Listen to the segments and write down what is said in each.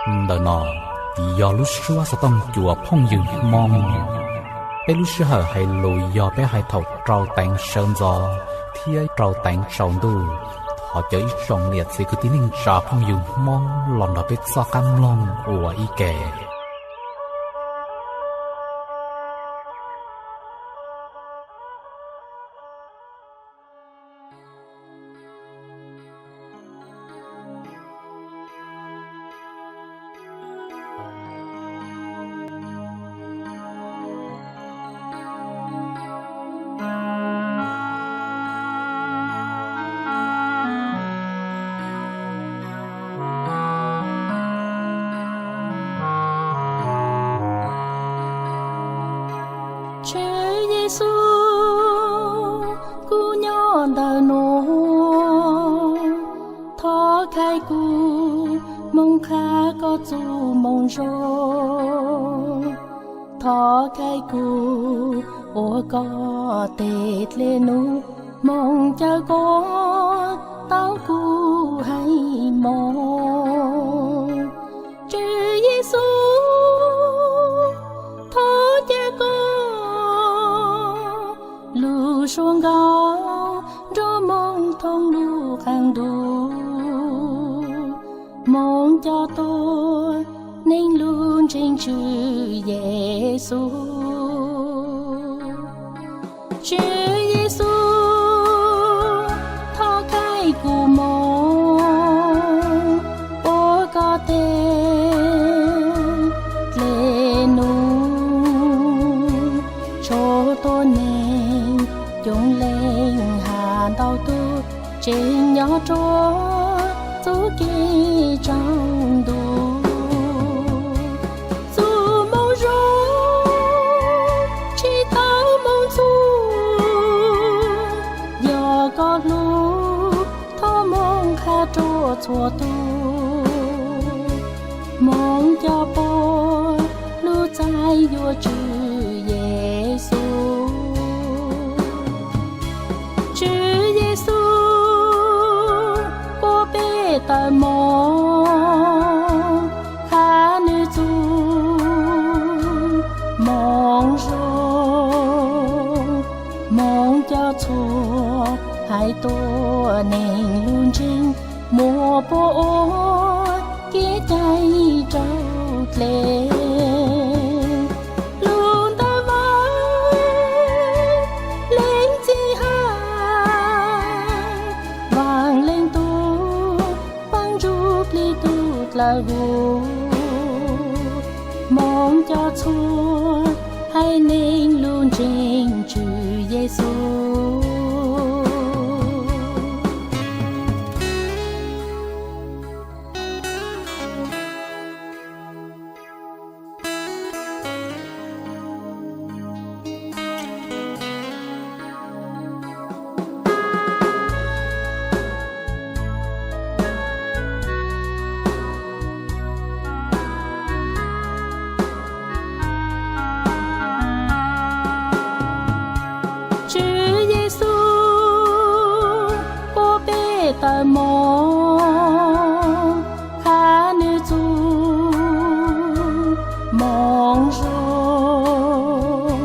Ntawm no yog lub suab xov tooj cua phooj ywg Hmoob. Peb lub sij hawm hais lus yog peb hais thaum rau teev sawv ntxov thiab rau teev tsaus ntuj. Thov caw ib tsoom niam txiv kwv tij neej tsa phooj ywg Hmoob los nrog peb txoj qab mloog ua ib ke. Tswv Yexus, kuv nyob ntawm nuav, thov khaib kuv moog qha koj txuj moo zoo. Thov khaib kuv ua koj tej dlej num, moog caw koj tau kuv haiv moog. Tswv Yexus, thov caw koj lug sua nkaus nrug moog thoob lub qaab ntuj, moog coj tuab neeg lug ntseeg Tswv Yexus. Tswv Yexus, thov khaib kuv moog ua koj tej dlej num, tshuav tuab neeg coob leej hab ntau tug tseem nyob rua txuj kev tsaus ntuj. Txuj moo zoo tsis tau moog txug, yog koj lug thov moog qha rua txhua tug, moog coj puab lug txais yuav Tswv Yexus. Tswv Yexus, kuas peb tawm moog qha nwg txuj moo zoo, moog coj txhua haiv tuab neeg lug ntseeg, muab puab ua kev cai raug dlej. Lug ntawm Vaaj Leej Txiv Hab, Vaaj Leej Tub, Vaaj Ntsuj Plig tug dlawg huv, moog coj txhua haiv neeg lug ntseeg Tswv Yexus. Tswv Yexus, kuas peb tawm moog qha nwg txuj moo zoo,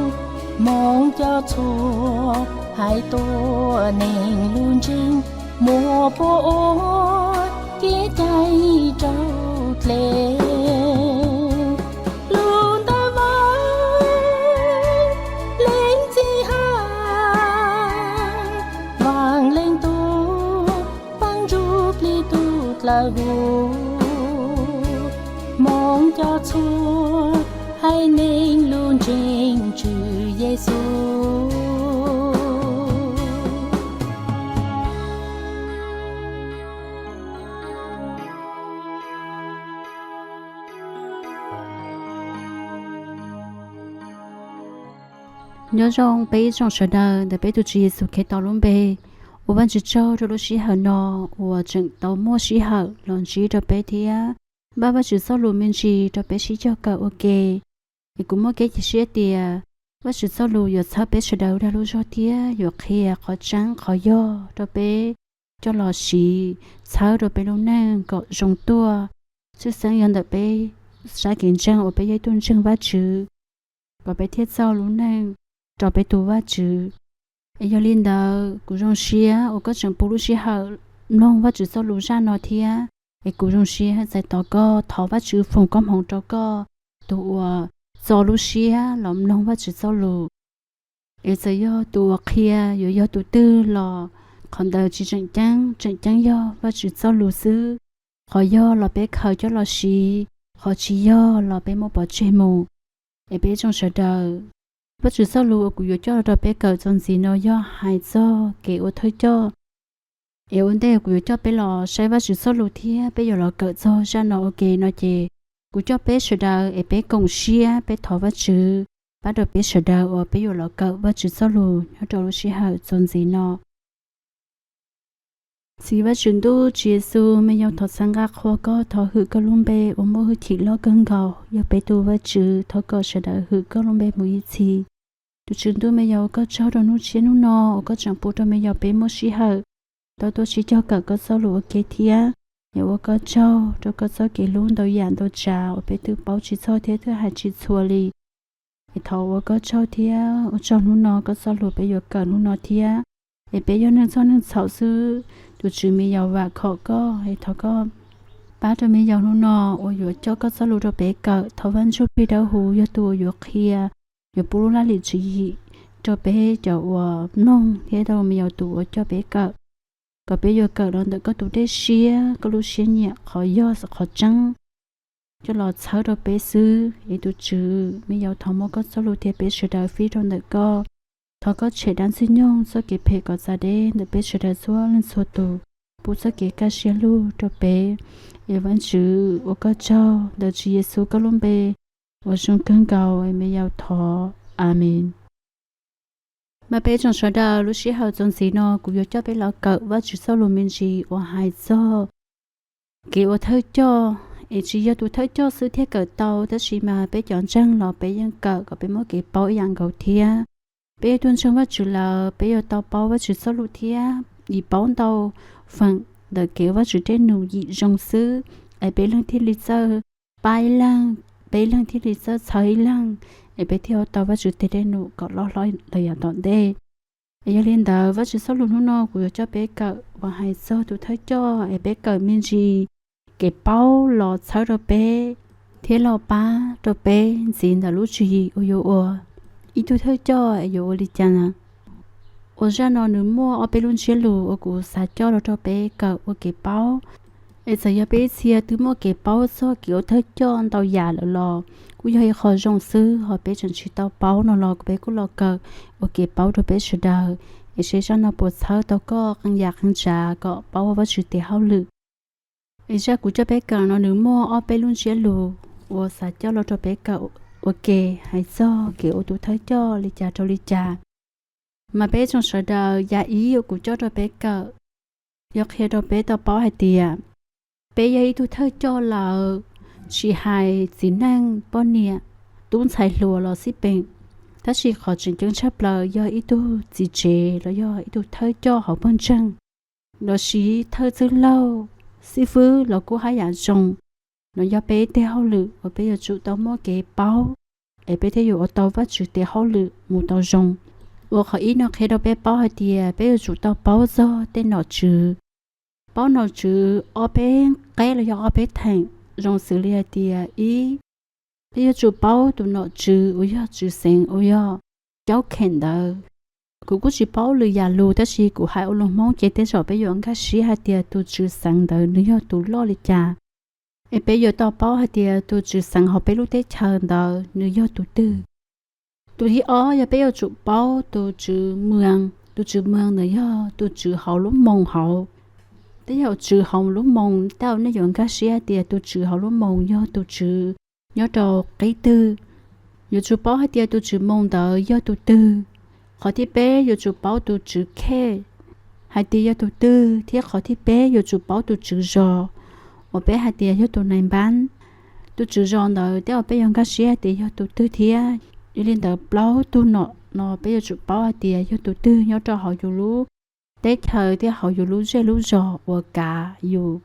moog coj txhua haiv tuab neeg lug ntseeg, muab puab ua kev cai raug dlej. Lug ntawm Vaaj Leej Txiv Hab, Vaaj Leej Tub, Vaaj Ntsuj Plig tug dlawg huv, moog coj txhua haiv neeg lug ntseeg Tswv Yexus. Nyob zoo peb ib tsoom sawv daws ntawm peb tug Tswv Yexus Khetos lub npe. Ua Vaajtswv tsaug rua lub sij hawm no uas tseem tau muaj sij hawm los ntsib rau peb thiab npaj Vaajtswv txoj lus me ntsis rau peb sib cog kawm ua ke. Es kuv muaj kev cia siab tias Vaajtswv txoj lus yuav txhawb peb sawv daws ua dag lub zog thiab yuav qhia qhov tseeb qhov yog rau peb coj los siv txhawb rau peb lub neej kom zoo tuaj. tshwj xeeb yog ntawm peb sab kev ntseeg uas peb yog ib tug ntseeg Vajtswv, kom peb thiaj txawj lub neej rau peb tus Vajtswv. Es yog li ntawd, kuv zoo siab uas koj tseem pub lub sij hawm mloog Vajtswv txoj lus zaj no thiab. Es kuv zoo siab txais tos koj, thov Vajtswv foom koob hmoov rau koj, tus uas txo lub siab los mloog Vajtswv txoj lus. Es txawm yog tus uas qhia yuav yog tus twg los qhov ntawd tsis tseem ceeb, tseem ceeb yog Vajtswv txoj lus xwb. Qhov yog los peb khaws coj los siv, qhov tsis yog los peb muab pov tseg mus. Es peb tsoom sawv daws, Vajtswv txoj lus uas kuv yuav coj los rau peb kawm txuas ntxiv no yog hais txog kev ua thawj coj. Es ua ntej kuv yuav coj peb los saib Vajtswv txoj lus thiab peb yuav los kawm txog zaj no ua ke no ces, kuv coj peb sawv daws es peb koom siab peb thov Vajtswv pab rau peb sawv daws uas peb yuav los kawm Vajtswv txoj lus nyob rau lub sij hawm txuas ntxiv no. Txiv Vajtswv ntuj, Tswv Yexus, me yau thov txhawb nqa qhuas koj, thov hwm koj lub npe uas muaj hwj chim loj kawg nkaus, yog peb tus Vajtswv, thov kom sawv daws hwm koj lub npe mus ib txhis. Tus Tswv ntuj, me yau ua koj tsaug rau hnub tsiab hnub no uas koj tseem pub rau me yau peb muaj sij hawm tau tuaj sib cog kawm koj txoj lus ua ke thiab. Yog ua koj tsaug rau koj txoj kev hlub ntau yam ntau tsav uas peb twb paub tsis txog thiab twb hais tsis txhua li. Es thov ua koj tsaug thiab ua tsaug hnub no koj txoj lus peb yuav kawm hnub no thiab. Es peb yog neeg txhoj neeg txhaum xwb, tus Tswv, me yau vam khom koj es thov koj pab rau me yau hnub no uas yuav coj koj txoj lus rau peb kawm. Thov Vaj Ntsujplig Dawbhuv yog tus uas yuav qhia, yuav pub lub laj lim tswv yim rau peb cov uas mloog thiab rau me yau tus uas coj peb kawm, kom peb yuav kawm los ntawm koj tus dej siab, koj lub siab nyiam, qhov yog qhov tseeb coj los txhawb rau peb xwb. Es tus Tswv, me yau thov muab koj txoj lus thiab peb sawv daws fij rau ntawm koj. Thov koj tshem dab ntxwg nyoog txoj kev phem kom txav deb ntawm peb sawv daws txhua leej txhua tus, pub txoj kev kaj siab lug rau peb. Es Vaj Ntswv, ua koj tsaug ntawm Tswv Yexus koj lub npe uas zoo kawg nkaus es me yau thov. Amees. Mas peb tsoom sawv daws, lub sij hawm txuas ntxiv no kuv yuav coj peb los kawm Vajtswv txoj lus me ntsis uas hais txog kev ua thawj coj. Es tsis yog tus thawj coj xwb thiaj kawm tau, tab sis mas peb cov ntseeg los peb yeej kawm kom peb muaj kev paub ib yam nkaus thiab. Peb yog tus ntseeg Vajtswv lawm, peb yuav tau paub Vajtswv txoj lus thiab yim paub ntau feem ntawm kev ua Vajtswv tej num yim zoo xwb. Es peb leeg thiaj li txawj pab ib leeg, peb leeg thiaj li txawj txhawb ib leeg, es peb thiaj ua tau Vajtswv tej num kom loj hlob los yav tom ntej. Es yog li ntawd, Vajtswv txoj lus hnub no kuv yuav coj peb kawm uas hais txog tus thawj coj, es peb kawm me ntsis kev paub los txhawb rau peb thiab los pab rau peb ntxiv ntawm lub tswv yim uas yuav ua ib tug thawj coj es yuav ua li cas na. Uas zaj no nws muaj ob peb lub ntsiab lus uas kuv xav coj los rau peb kawm ua kev paub. Es txawm yog peb ib txhia twb muaj kev paub txog kev ua thawj coj ntau yam lawm los kuj yog ib qho zoo xwb, ho peb tseem tsis tau paub no los peb kuj los kawm ua kev paub rau peb sawv daws. Es seb zaj no puas txhawb tau koj qee yam qee tsav kom paub ua Vajtswv tes hauj lwm. Es zaj kuv coj peb kawm no nws muaj ob peb lub ntsiab lus uas xav coj los rau peb kawm ua ke hais txog kev ua tus thawj coj li cas rau li cas. Mas peb tsoom sawv daws, yam ib uas kuv coj rau peb kawm yog qhia rau peb tau paub hais tias peb yog ib tug thawj coj lawm, tsis hais txiv neej poj niam, tub ntxhais hluas los xij peem, tab sis qhov tseem ceeb tshaj plaws yog ib tug txiv tsev los yog ib tug thawj coj hauv pawg ntseeg, los sis thawj txwj laug, xib fwb los kuj haj yam zoo. No yog peb tej hauj lwm uas peb yuav tsum tau muaj kev paub, es peb thiaj yuav ua tau Vajtswv tes hauj lwm mus tau zoo. Uas qhov ib no qhia rau peb paub hais tias peb yuav tsum tau paub txog tej nom tswv. Paub nom tswv ob peb qeb los yog ob peb theem zoo xws li hais tias ib, peb yuav tsum paub tus nom tswv uas yog tswv xeev uas yog caub khem ntawd. Kuv kuj tsis paub lwm yam lus, tab sis kuv hais ua lus Hmoob ces tej zaum peb yuav nkag siab hais tias tus tswv xeev ntawd nws yog tus loj li cas. Es peb yuav tau paub hais tias tus tswv xeev hauv peb lub teb chaws ntawd nws yog tus twg. Tus thib ob yog peb yuav tsum paub tus tswv moos. Tus tswv moos ntawd yog tus tswv hauv lub moos hauv. Tej zaum tswv hauv lub moos tej zaum nej yuav nkag siab hais tias tus tswv hauv lub moos yog tus tswv nyob rau qib twg. Yuav tsum paub hais tias tus tswv moos ntawd yog tus twg. Qhov thib peb yuav tsum paub tus tswv khej hais tias yog tus twg, thiab qhov thib peb yuav tsum paub tus tswv zos uas peb hais tias yog tus nais npab. Tus tswv zos ntawd tej zaum peb yuav nkag siab hais tias yog tus twg thiab. Yog li ntawd plaub tug nom no peb yuav tsum paub hais tias yog tus twg nyob rau hauv yus lub teb chaws thiab hauv yus lub zej lub zos uas kav yus.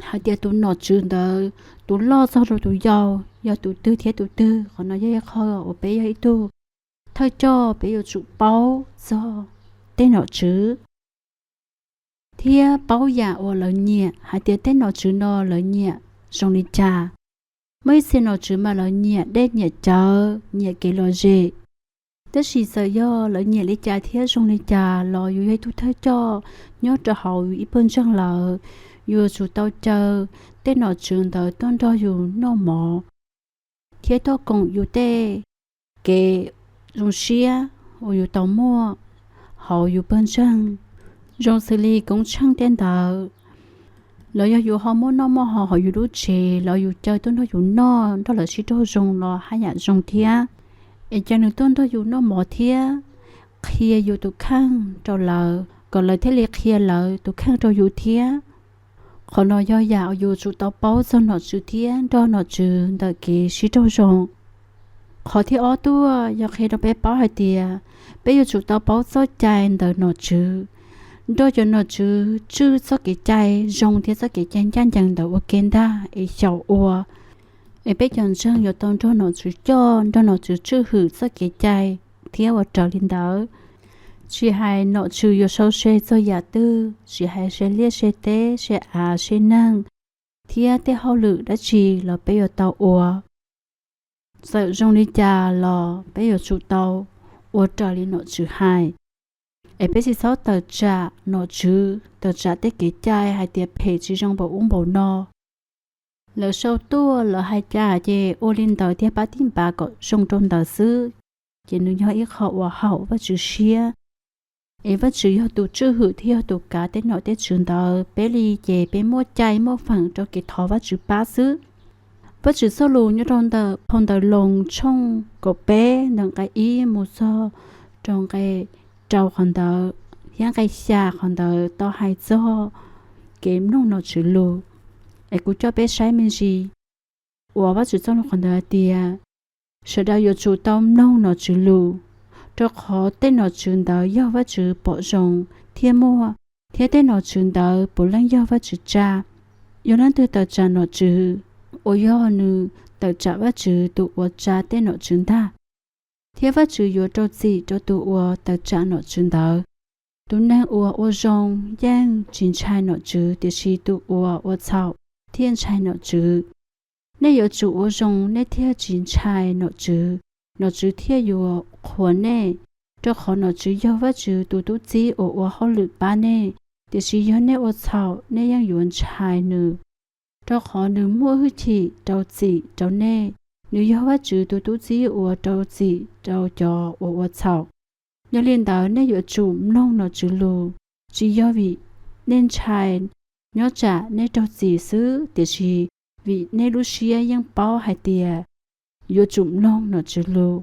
hais tias tus nom tswv ntawd, tus loj txog rau tus yau yog tus twg thiab tus twg. Qhov no yog ib qho uas peb yog ib tug thawj coj peb yuav tsum paub txog tej nom tswv thiab paub yam uas lawv nyiam, hais tias tej nom tswv no lawv nyiam zoo li cas. Muaj ib txhia nom tswv mas lawv nyiam dej nyiam cawv, nyiam kev lom zem. Tab sis txawm yog lawv nyiam li cas thiab zoo li cas los yus yog ib tug thawj coj nyob rau hauv ib pawg ntseeg lawm, yuav tsum tau caw tej nom tswv ntawd tuaj nrog yus noj mov thiab tuaj koom yus tej kev zoo siab uas yus tau muaj hauv yus pawg ntseeg, zoo xws li koob tsheej tej ntawd. Los yog yus ho muaj noj muaj haus hauv yus lub tsev los yus caw tuaj nrog yus noj, nrog lawv sib raug zoo los haj yam zoo thiab. Es caw nws tuaj nrog yus noj mov thiab qhia yus tus kheej rau lawv, kom lawv thiaj li qhia lawv tus kheej rau yus thiab. Qhov no yog yam uas yus tsum tau paub txog nom tswv thiab nrog nom tswv ntawm kev sib raug zoo. Qhov thib ob tuaj yog qhia rau peb paub hais tias peb yuav tsum tau paub txoj cai ntawm nom tswv, nrog cov nom tswv tswj txoj kev cai zoo thiab txoj kev cai ncaj ncees ntawd ua ke ntag es xyaum ua. Es peb cov ntseeg yuav tau nrog nom tswv coj, nrog nom tswv tswj hwm txoj kev cai thiab ua raws li ntawd. Tsis hais nom tswv yuav sau se txog yam twg, tsis hais se liaj se teb, se av se neeg, thiab tej hauj lwm dab tsi los peb yuav tau ua. Txawm zoo li cas los peb yuav tsum tau ua raws li nom tswv hais. Es peb tsis txhob tawm tsam nom tswv, tawm tsam tej kev cai hais tias phem tsis zoo npaum ub npaum no. Lawv sau tuaj lawv hais cas ces ua li ntawd thiab pab tib npav kom zoo rau ntawd xwb, ces nws yog ib qho uas haum Vajtswv siab. Es Vajtswv yog tus tswj hwm thiab yog tus kav tej nom tej tswv ntawd, peb li ces peb muaj cai muaj feem rau kev thov Vajtswv pab xwb. Vajtswv txoj lus nyob rau ntawm phau ntawv Loos tshooj kaum peb ntawm nqe ib mus txog rau nqe rau qhov ntawd thiab nqe xya qhov ntawd tau hais txog kev mloog nom tswv lus. Es kuv coj peb saib me ntsis uas Vajtswv txoj lus qhov ntawd hais tias, sawv daws yuav tsum tau mloog nom tswv lus, rau qhov tej nom tswv ntawd yog Vajtswv pom zoo thiaj muaj, thiab tej nom tswv ntawd puav leej yog Vajtswv tsa. Yog leej twg tawm tsam nom tswv, uas yog nws tawm tsam Vajtswv tus uas tsa tej nom tswv ntag, thiab Vajtswv yuav rau txim rau tus uas tawm tsam nom tswv ntawd. Tus neeg uas ua zoo yeej tsis ntshai nom tswv, tiam sis tus uas ua txhaum thiaj ntshai nom tswv. Nej yuav tsum ua zoo nej thiaj tsis ntshai nom tswv, nom tswv thiaj yuav qhuas nej, rau qhov nom tswv yog Vajtswv tus tub txib uas ua hauj lwm pab nej. Tiam sis yog nej ua txhaum, nej yeej yuav ntshai nws, rau qhov nws muaj hwj chim rau txim rau nej. Nws yog Vajtswv tus tub txib uas rau txim rau cov uas ua txhaum. Yog li ntawd, nej yuav tsum mloog nom tswv lus, tsis yog vim nej ntshai nyob tsam nej raug txim xwb, tiam sis vim nej lub siab yeej paub hais tias yuav tsum mloog nom tswv lus.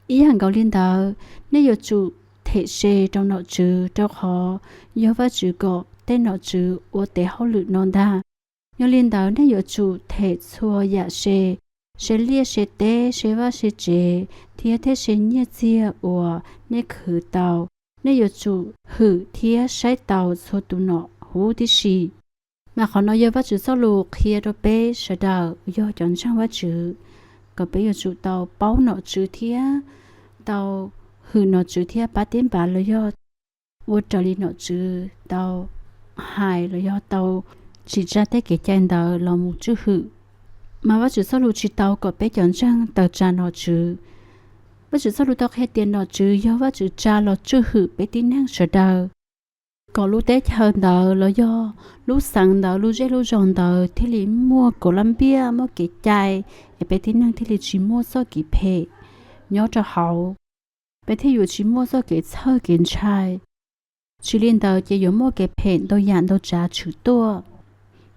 Ib yam nkaus li ntawd, nej yuav tsum them se rau nom tswv, rau qhov yog Vajtswv kom tej nom tswv ua tes hauj lwm no ntag. Yog li ntawd, nej yuav tsum them txhua yam se, se liaj se teb, se vaj se tsev, thiab tej se nyiaj txiag uas nej khwv tau. Nej yuav tsum hwm thiab saib taus txhua tus nom huv tib si. Mas qhov no yog Vajtswv txoj lus qhia rau peb sawv daws uas yog cov ntseeg Vajtswv, kom peb yuav tsum tau paub nom tswv thiab tau hwm nom tswv thiab pab tib npav los yog ua raws li nom tswv tau hais los yog tau tsim tsa tej kev cai ntawd los mus tswj hwm. Mas Vajtswv txoj lus tsis tau kom peb cov ntseeg tawm tsam nom tswv. Vajtswv txoj lus tau qhia tias nom tswv yog Vajtswv tsa los tswj hwm peb tib neeg sawv daws, kom lub teb chaws ntawd los yog lub xeev ntawd, lub zej lub zos ntawd thiaj li muaj kev laj npiaj, muaj kev cai, es peb tib neeg thiaj li tsis muaj txoj kev phem nyob rau hauv, peb thiaj yuav tsis muaj txoj kev txhawj kev ntshai. Tsis li ntawd ces yuav muaj kev phem ntau yam ntau tsav tshwm tuaj.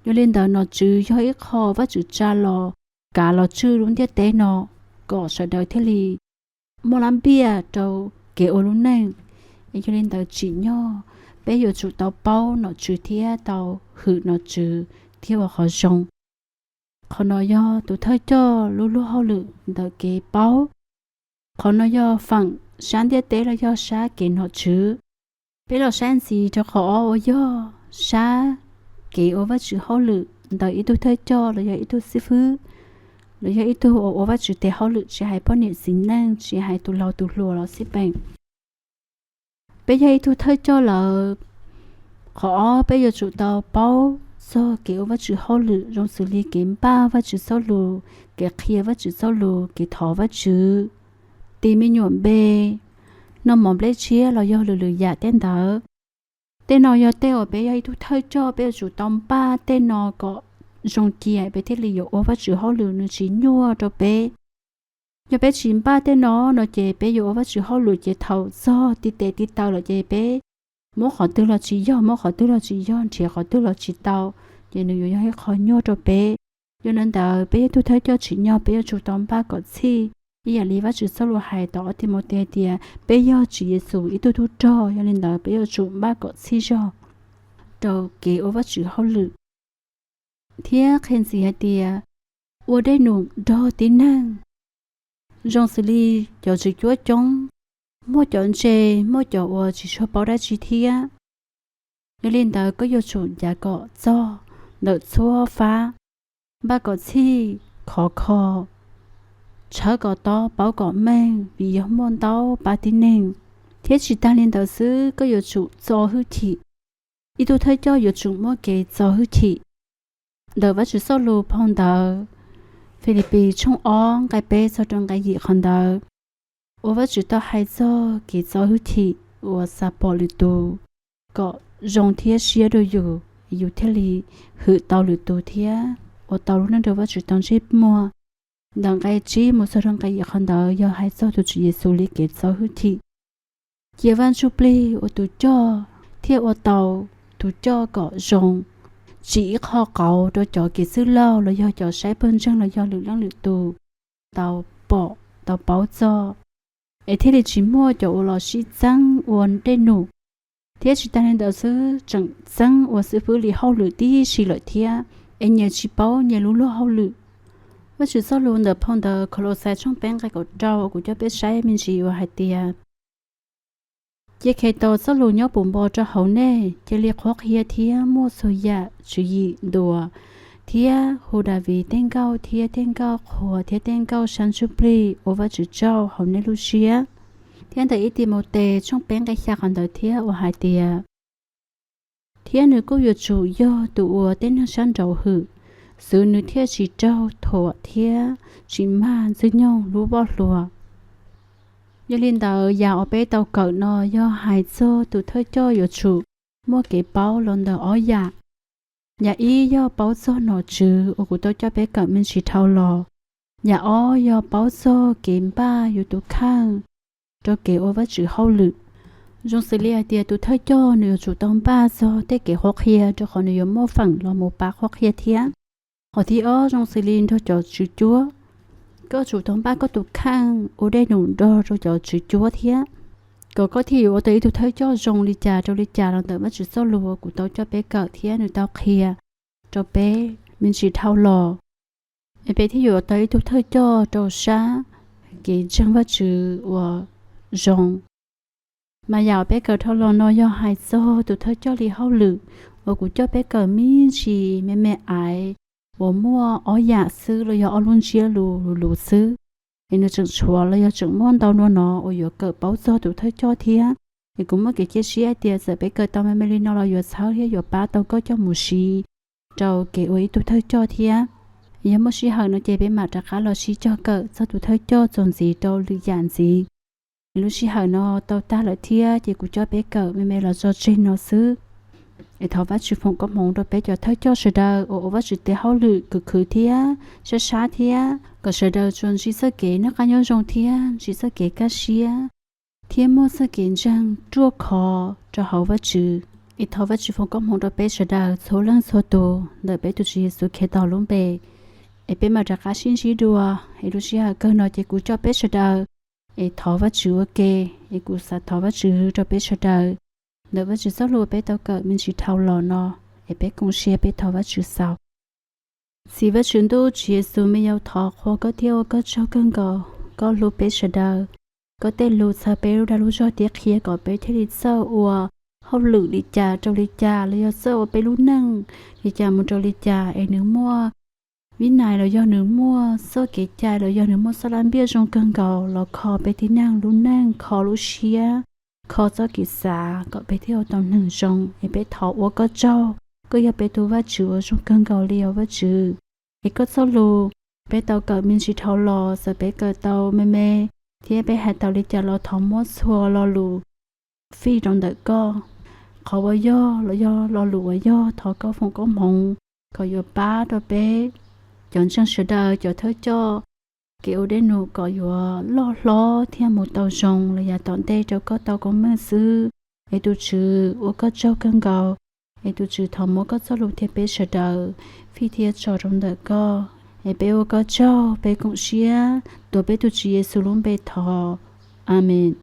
Yog li ntawd, nom tswv yog ib qho Vajtswv tsa los kav los tswj lub ntiaj teb no, kom sawv daws thiaj li muaj laj npiaj rau kev ua lub neej. Es yog li ntawd, tsim nyog peb yuav tsum tau paub nom tswv thiab tau hwm nom tswv thiab ua qhov zoo. Qhov no yog tus thawj coj lub luag hauj lwm ntawm kev paub. Qhov no yog feem sab ntiaj teb los yog sab kev nom tswv. Peb los saib ntxiv rau qhov ob uas yog sab kev ua Vajtswv hauj lwm ntawm ib tug thawj coj los yog ib tug xib fwb, los yog ib tug uas ua Vajtswv tes hauj lwm, tsis hais poj niam txiv neej, tsis hais tus laus tus hluas los xij peem. Peb yog ib tug thawj coj lawm, qhov ob peb yuav tsum tau paub txog kev ua Vajtswv hauj lwm zoo xws li kev npaj Vajtswv txoj lus, kev qhia Vajtswv txoj lus, kev thov Vajtswv, tis me nyuam npe, noj mov nplej tshiab los yog lwm lwm yam tej ntawd. Tej no yog tej uas peb yog ib tug thawj coj peb yuav tsum tau npaj tej no kom zoo cia peb thiaj li yuav ua Vajtswv hauj lwm nws tsis nyuaj rau peb. Yog peb tsis npaj tej no no ces peb yuav ua Vajtswv hauj lwm ces thaum txog tib tes tib taw lawm ces peb muab qhov twg los tsis yog, muab qhov twg los tsis yog, nrhiav qhov twg los tsis tau, ces nws yuav yog ib qho nyuaj rau peb. Yog li ntawd peb yog ib tug thawj coj tsim nyog peb yuav tsum tau npaj kom txhij, ib yam li Vajtswv txoj lus hais tom ob Timautes tias peb yog Tswv Yexus ib tug tub rog, yog li ntawd peb yuav tsum npaj kom txhij zog rau kev ua Vajtswv hauj lwm. Thiab qhia ntxiv hais tias ua dej num nrog tib neeg zoo xws li cov tswv cuab coob, muaj cov ntse, muaj cov uas tsis tshua paub dab tsi thiab. Yog li ntawd koj yuav tsum ncav kom txog ntawm txhua fab, npaj kom txhij, khov kho, tshawb kom tob, paub kom meej, vim yog muaj ntau pab tib neeg. Thiab tsis tag li ntawd xwb, koj yuav tsum txo hwj chim. Ib tug thawj coj yuav tsum muaj kev txo hwj chim. Ntawm Vajtswv txoj lus phau ntawv Filipis tshooj ob nqai peb txog rau nqai yim qhov ntawd, uas Vajtswv tau hais txog kev txo hwj chim uas xav pom lwm tus kom zoo thiab siab rau yus, yus thiaj li hwm tau lwm tus thiab ua tau lub neej rau Vajtswv tau ntsej muag. Ntawm nqai tsib mus txog rau nqai yim qhov ntawd yog hais txog tus Tswv Yexus li kev txo hwj chim. Cia Vaj Ntsujplig ua tus coj thiaj ua tau tus coj kom zoo, tsim ib qho qauv rau cov kev txwj laug los yog cov saib pawg ntseeg los yog lwm leej lwm tus tau pom tau paub txog, es thiaj li tsis muaj cov uas los sib txeeb ua dej num. Thiab tsis tas li ntawd xwb, tseem txeeb ua xib fwb li hauj lwm tib si lawm thiab, es nyias tsis paub nyias lub luag hauj lwm. Vajtswv txoj lus ntawm phau ntawv Kaulauxais tshooj peb nqai kaum rau uas kuv coj peb saib me ntsis uas hais tias, cia Khetos txoj lus nyob puv npo rau hauv nej, cia li qhuab qhia thiab muaj txhua yam tswv yim ntuas, thiab hu Daviv tej nkauj thiab tej nkauj qhuas thiab tej nkauj sab ntsuj plig ua Vajtswv tsaug hauv nej lub siab. Thiab ntawm ib Timautes tshooj peb nqai xya qhov ntawd thiab uas hais tias, thiab nws kuj yuav tsum yog tus uas tej neeg sab nraud hwm, xwv nws thiaj tsis raug thuam thiab tsis mag Ntxwg Nyoog lub voj hlua. Yog li ntawd, yam uas peb tau kawm no yog hais txog tus thawj coj yuav tsum muaj kev paub los ntawm ob yam. Yam ib yog paub txog nom tswv uas kuv tau coj peb kawm me ntsis dhau los. Yam ob yog paub txog kev npaj yus tus kheej rau kev ua Vajtswv hauj lwm. Zoo xws li hais tias tus thawj coj nws yuav tsum tau npaj txog tej kev qhuab qhia rau qhov nws yuav muaj feem los mus pab qhuab qhia thiab. Qhov thib ob zoo xws li nrog cov tswv cuab, koj tsum tau npaj koj tus kheej ua dej num nrog rau cov tswv cuab thiab, kom koj thiaj yuav ua tau ib tug thawj coj zoo li cas rau li cas los ntawm Vajtswv txoj lus uas kuv tau coj peb kawm thiab nws tau qhia rau peb me ntsis dhau los, es peb thiaj yuav ua tau ib tug thawj coj rau sab kev ntseeg Vajtswv uas zoo. Mas yam uas peb kawm dhau los no yog hais txog tus thawj coj li hauj lwm uas kuv coj peb kawm me ntsis me me aiv uas muaj ob yam xwb los yog ob lub ntsiab lus lus lus xwb. Es nws tseem tshuav los yog tseem muaj ntau nua no uas yuav kawm paub txog tus thawj coj thiab. Es kuv muaj kev cia siab hais tias txawm peb kawm tau me me li no los yuav txhawb thiab yuav pab tau koj coj mus siv rau kev ua ib tug thawj coj thiab. Yog muaj sij hawm no ces peb mam rov qab los sib cog kawm txog tus thawj coj txuas ntxiv rau lwm yam ntxiv. Es lub sij hawm no tau tag lawm thiab ces kuv coj peb kawm me me los tso tseg no xwb. Es thov Vajtswv foom koob hmoov rau peb cov thawj coj sawv daws uas ua Vajtswv tes hauj lwm khwv khwv thiab sab sab thiab kom sawv daws tsuas ntsib txoj kev noj qab nyob zoo thiab ntsib txoj kev kaj siab thiab muaj txoj kev ntseeg ruaj khov rau hauv Vajtswv. Es thov Vajtswv foom koob hmoov rau peb sawv daws txhua leej txhua tus ntawm peb tus Tswv Yexus Khetos lub npe. Es peb mam rov qab sib ntsib dua. Es lub sij hawm kawg no ces kuv coj peb sawv daws es thov Vajtswv ua ke. Es kuv xav thov Vajtswv rau peb sawv daws ntawm Vajtswv txoj lus uas peb tau kawm me ntsis dhau los no. Es peb koom siab peb thov Vajtswv xaus. Txiv Vajtswv ntuj, Tswv Yexus me yau, thov qhuas koj thiab ua koj tsaug kawg nkaus. Koj hlub peb sawv daws. Koj tej lus txhawb peb lub dag lub zog thiab qhia kom peb thiaj li txawj ua hauj lwm li cas rau li cas los yog txawj ua peb lub neej li cas mus rau li cas es nws muaj vib nais los yog nws muaj txoj kev cai los yog nws muaj txoj laj npiaj zoo kawg nkaus los kho peb tib neeg lub neej, kho lub siab, kho txoj kev xav kom peb thiaj ua tau neeg zoo. Es peb thov ua koj tsaug, koj yog peb tus Vajtswv uas zoo kawg nkaus li os Vajtswv. Es koj txoj lus peb tau kawm me ntsis dhau los, txawm peb kawm tau me me thiab peb hais tau li cas los thov muab txhua lo lus fij rau ntawm koj. Qhov uas yog los yog lo lus uas yog, thov koj foom koob hmoov kom yuav pab rau peb cov ntseeg sawv daws, cov thawj coj, kev ua dej num kom yuav loj hlob thiab mus tau zoo los yav tom ntej rau koj tau koob meej xwb. Es tus Tswv ua koj tsaug kawg nkaus. Es tus Tswv thov muab koj txoj lus thiab peb sawv daws fij thiab tso rau ntawm koj. Es peb ua koj tsaug, peb koom siab tuav peb tus Tswv Yexus lub npe thov. Amees.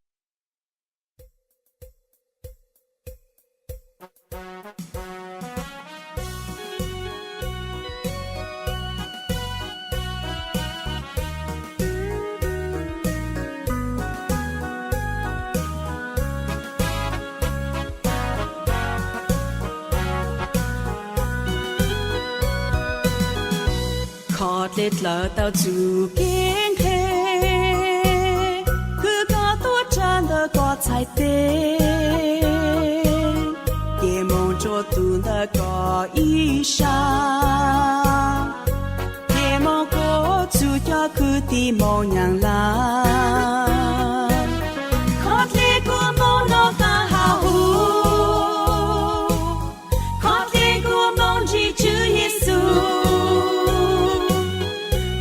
Qhov dlej dlawb tau txuj kev nqhe, kwv koj tuaj tsa ntawm koj txhais tes, ces moog tsuas tu ntawm koj ib sab, ces moog kuas txuj cov kwv tij moog nyaam lawm. Qhov dlej kua moov no taag hauv huv, qhov dlej kua moov ntsib Tswv Yexus,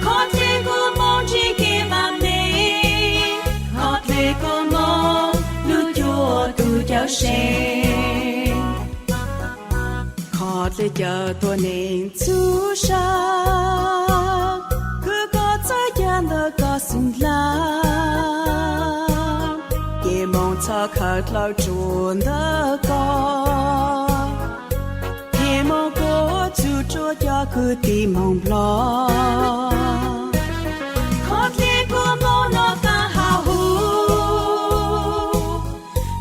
qhov dlej kua moov ntsib kev vaam meej, qhov dlej kua moov lub cuab tug cawm seej. Qhov dlej cawm tuab neeg txhua sab, kwv koj txhawb caj ntawm koj xub ntiag, ces moog txhos khawv dlawg rua ntawm koj, ces moog kuas txuj rua cov kwv tij moog nplog. Qhov dlej kua moov no taag hauv huv,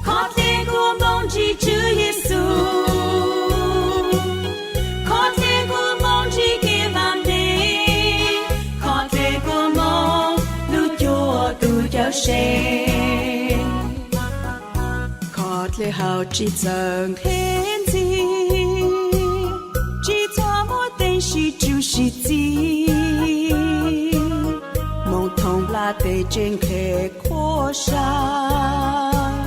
qhov dlej kua moov ntsib Tswv Yexus, qhov dlej kua moov ntsib kev vaam meej, qhov dlej kua moov lub cuab tug cawm seej. Qhov dlej hauv tsi txawj nqe ntxiv, tsi txhob muaj teeb sij tsuj sij txi, moog thooj nplaj teb tsev nqe qhuas sab,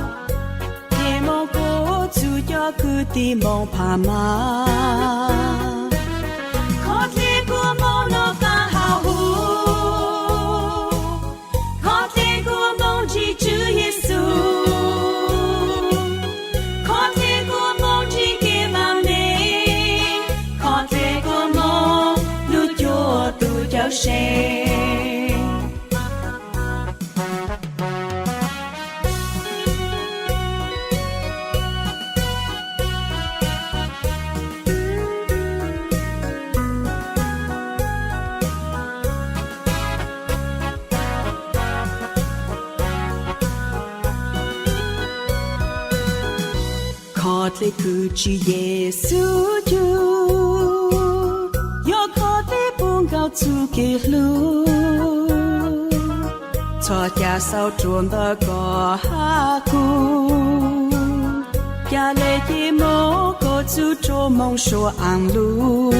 ces moog kuas txuj cov kwv tij moog phaj maj. Qhov dlej kua moov no taag hauv huv, qhov dlej kua moov ntsib Tswv Yexus, qhov dlej kua moov ntsib kev vaam meej, qhov dlej kua moov lub cuab tug cawm seej. Qhov dlej kws tsi Yexus cug, yog qhov dlej pub nkaus txuj kev hlub, txhos cav xauj rua ntawm koj hab kuv, ca le ces moog kuas txuj rua moog suav aam lug.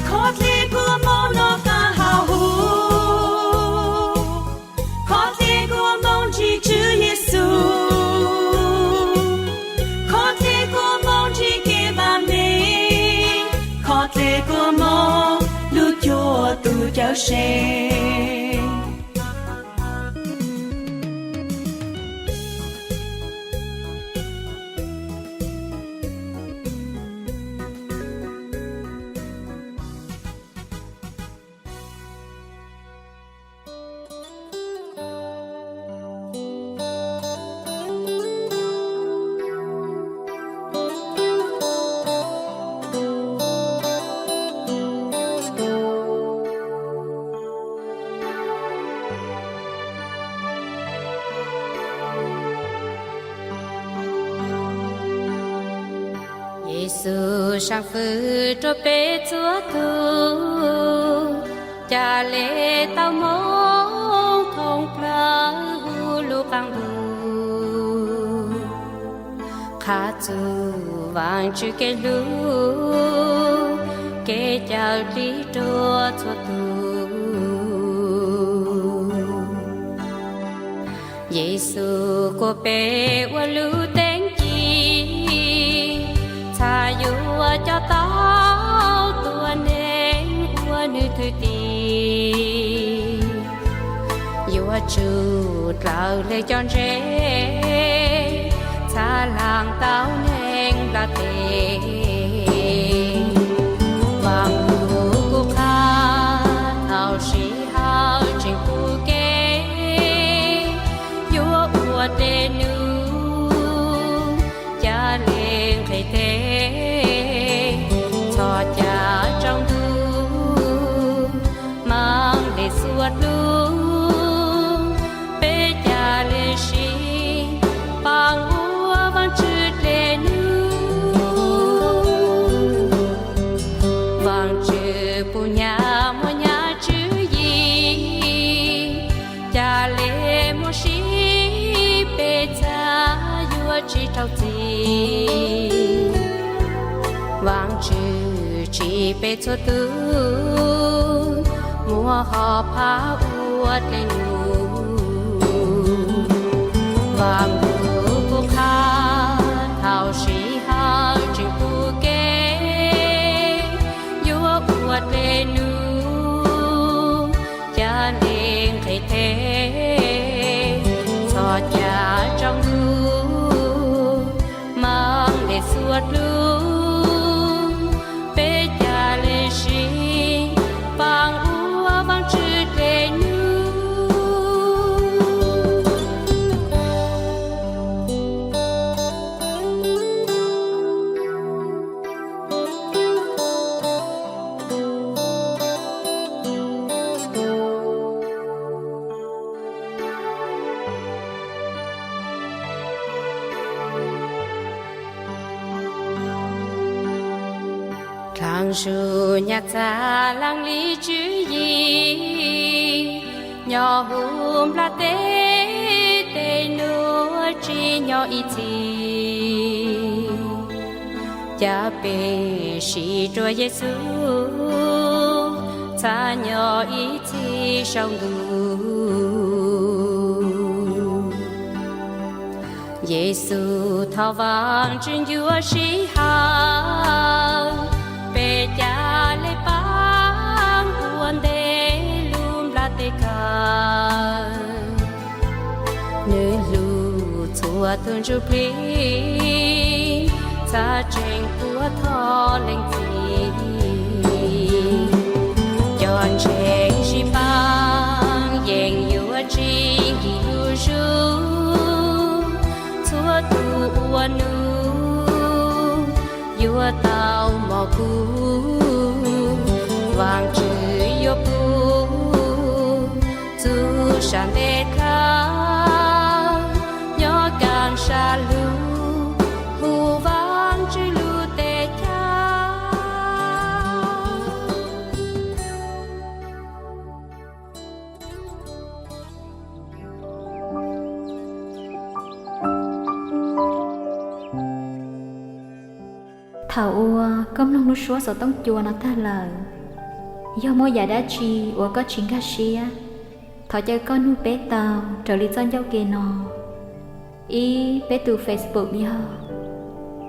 Qhov dlej kua moov no taag hauv huv, qhov dlej kua moov ntsib Tswv Yexus, qhov dlej kua moov ntsib kev vaam meej, qhov dlej kua moov lub cuab tug cawm seej. Yexus saib fwm rau peb txhua tus, ca le tau mob thoob plawg hu lug qaab ntuj, qha txug Vaajtswv kev hlub, kev cawm dlig rua txhua tus. Yexus kuas peb ua lub teeb ci, txhad yuav coj tau tuab neeg ua nwg thwj tim, yuav tsum dlawg le cov ntse, txhad laag tau neeg nplaj teb. Vaaj lug kuj qha thaus sij hawm tseem pum kev, yuav ua dlej num ca le nqhis teg, txhos cav tsaus ntuj, maam le xuab dlub, peb ca le sib paab ua Vaajtswv dlej num. Vaajtswv puj nyab muaj nyab tswv yim, ca le muaj sib peb txhad yuav tsi raug txim. Vaajtswv tsim peb txhua tus muab hom phaj ua dlej num. Vaaj lug kuj qha thaus sij hawm tseem pum kev, yuav ua dlej num ca le nqhis teg, txhos cav tsaus ntuj, maam le xuab dlub, peb ca le sib paab ua Vaajtswv dlej num. Dlaag zug nyaj txag laag le tswv yim, nyob huv nplaj teb tes nuav tsi nyob ib txhis. Ca peb sib rua Yexus txhad nyob ib txhis saum ntuj. Yexus thov Vaajtswv ncuav sij hawm, peb ca le paab ua ntej lub nplaj teb kawg. Nwg hlub txhua tug ntsuj plig, txhad tseem puab thov lees txim. Cov ntseeg sib paab yeej yuav tsi nkim lub zug, txhua tug ua nub yuav tau mog kug. Vaajtswv yuav pum txug sam ntej kawg, nyob kaaj sab lug hu Vaajtswv lub teb chaws. Thaum uas koj mloog lub suab xov tooj cua no tag lawm, yog muaj yam dab tsi uas koj tsis nkag siab, thov caw koj nug peb tau raws li txoj ncauj ke no. Ib, peb tus Facebook yog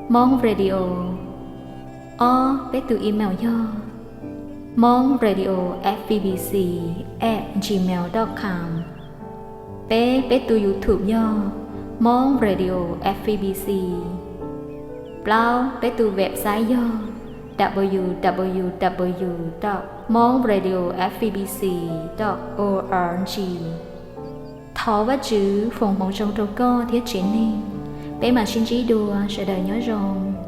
Hmong Radio. Ob, peb tus email yog Hmong Radio F B B C at gmail dot com. Peb, peb tus YouTube yog Hmong Radio F B C. Plaub, peb tus website yog w w w dot hmong radio f b c dot org. Thov Vajtswv foom hmoov zoo rau koj thiab tsev neeg. Peb mam sib ntsib dua, sawv daws nyob zoo.